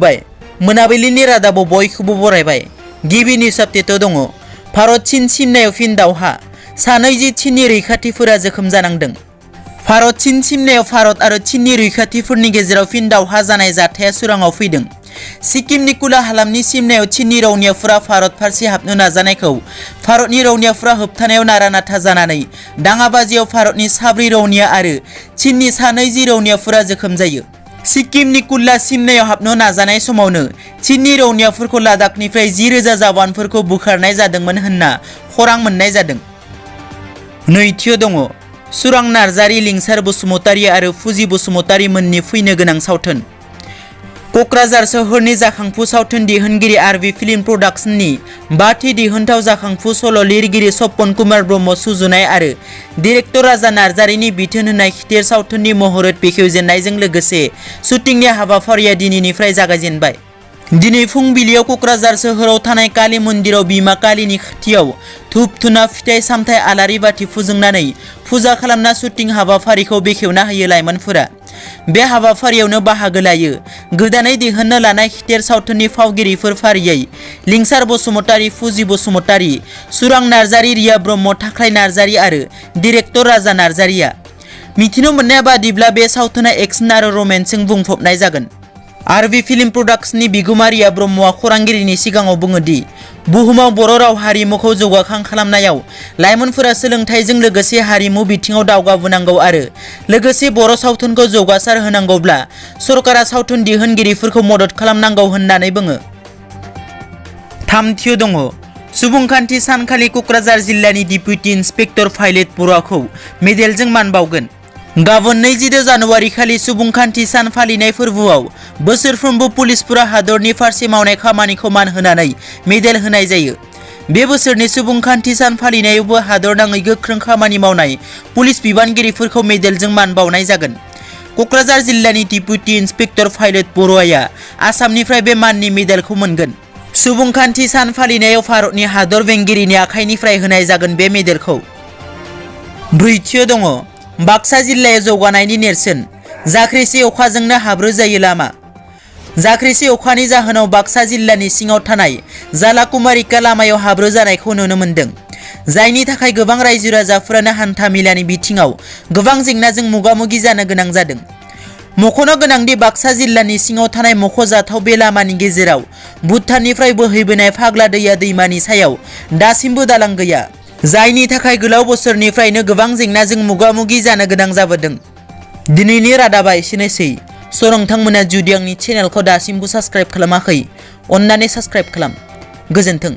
खुलुमबाय मोनाबिलिनि रादाबाव बयखौबो बरायबाय। गिबिनि आपडेटआव दङ भारत चीन सिमनायाव फिन दावहा, सानैजि चीननि रैखाथिफोरा जोखोम जानांदों। भारत चीन सिमनायाव भारत आरो चीननि रैखाथिफोरनि गेजेराव फिन दावहा जानाय जाथाया सोराङाव फैदों। सिक्किमनि कुला हालामनि सिमनायाव चीननि रौनियाफोरा भारत फारसे हाबनो नाजानायखौ भारतनि रौनियाफोरा होबथानायाव नारा-नाथा जानानै दाङाबाजियाव भारतनि 4 रौनिया आरो चीननि 2 रौनियाफोरा जोखोम जायो। सिक्किमनि कुल्ला सिमनायाव हाबनो नाजानाय समावनो चीननि रौनियाफोरखौ लादाखनिफ्राय 10,000 जवानफोरखौ बुखारनाय जादोंमोन होनना खौरां मोननाय जादों। नैथियाव दङ सुरां नार्जारी, लिंसार बसुमतारी आरो फुजि बसुमतारी मोननि फैनो गोनां सावथुन। क'क्राझार सोहोरनि जाखांफु सावथुन दिहुनगिरि आरबि फिल्म प्रडाक्शननि 5थि दिहुनथाव जाखांफु सल' लिरगिरि सपन कुमार ब्रह्म सुजुनाय आरो डिरेक्टर राजा नार्जारीनि बिथोन होनाय खिथेर सावथुननि महरत बेखेवजेननायजों लोगोसे शुटिंनि हाबाफारिया दिनैनिफ्राय जागायजेनबाय। दिनै फुंबिलियाव क'क्राझार सोहोराव थानाय काली मन्दिराव बिमा कालीनि खाथियाव धुप-धुना, फिथाइ-सामथाइ, आलारि बाथि फोजोंनानै फुजा खालामना शुटिं हाबाफारिखौ बेखेवना होयो लाइमोनफोरा। बे हाबाफारियावनो बाहागो लायो गोदानै दिहुननो लानाय खिथेर सावथुननि फावगिरिफोर फारियै लिंसार बसुमतारी, फुजि बसुमतारी, सुरां नार्जारी, रिया ब्रह्म, थाख्राय नार्जारी आरो डिरेक्टर राजा नार्जारीया। मिथिनो मोननाय बादिब्ला बे सावथुना एक्शन आरो रमान्सजों बुंफबनाय जागोन। आरबि फिल्म प्रडाक्शननि बिगुमा रिया ब्रह्मआ खौरांगिरिनि सिगाङाव बुङो दि बुहुमाव बर' राव हारिमुखौ जौगाखां खालामनायाव लाइमोनफोरा सोलोंथाइजों लोगोसे हारिमु बिथिङाव दावगाबोनांगौ आरो लोगोसे बर' सावथुनखौ जौगासार होनांगौब्ला सरकारा सावथुन दिहुनगिरिफोरखौ मदद खालामनांगौ होननानै बुङो। थामथियाव दङ सुबुंखान्थि सानखालि क'क्राझार जिल्लानि डिप्युटि इन्सपेक्टर पाइलट बरुवाखौ मेडेलजों मान बावगोन। गाबोन 22 जानुवारि खालि सुबुंखान्थि सान फालिनाय फोरबोआव बोसोरफ्रोमबो पुलिसफोरा हादरनि फारसे मावनाय खामानिखौ मान होनानै मेडेल होनाय जायो। बे बोसोरनि सुबुंखान्थि सान फालिनायावबो हादरनाङै गोख्रों खामानि मावनाय पुलिस बिबानगिरिफोरखौ मेडेलजों मान बावनाय जागोन। क'क्राझार जिल्लानि डिप्युटि इन्सपेक्टर पाइलट बरुवाया आसामनिफ्राय बे माननि मेडेलखौ मोनगोन। सुबुंखान्थि सान फालिनायाव भारतनि हादर बेंगिरिनि आखाइनिफ्राय होनाय जागोन बे मेडेलखौ। ब्रैथियाव दङ बाक्सा जिल्लायाव जौगानायनि नेरसोन, जाख्रिसे अखाजोंनो हाब्रु जायो लामा। जाख्रिसे अखानि जाहोनाव बाक्सा जिल्लानि सिङाव थानाय जालाकुमारिका लामायाव हाब्रु जानायखौ नुनो मोन्दों, जायनि थाखाय गोबां रायजो राजाफोरानो हान्था मेलानि बिथिङाव गोबां जेंनाजों मोगा-मोगि जानो गोनां जादों। मख'नो गोनांदि बाक्सा जिल्लानि सिङाव थानाय मख'जाथाव बे लामानि गेजेराव भुटाननिफ्राय बोहैबोनाय फाग्ला दैया दैमानि सायाव दासिमबो दालां गैया, जायनि थाखाय गोलाव बोसोरनिफ्रायनो गोबां जेंनाजों मोगा-मोगि जानो गोनां जाबोदों। दिनैनि रादाबा एसेनोसै। नोंथांमोना जुदि आंनि चेनेलखौ दासिमबो साबस्क्राइब खालामाखै, अन्नानै साबस्क्राइब खालाम। गोजोन्थों।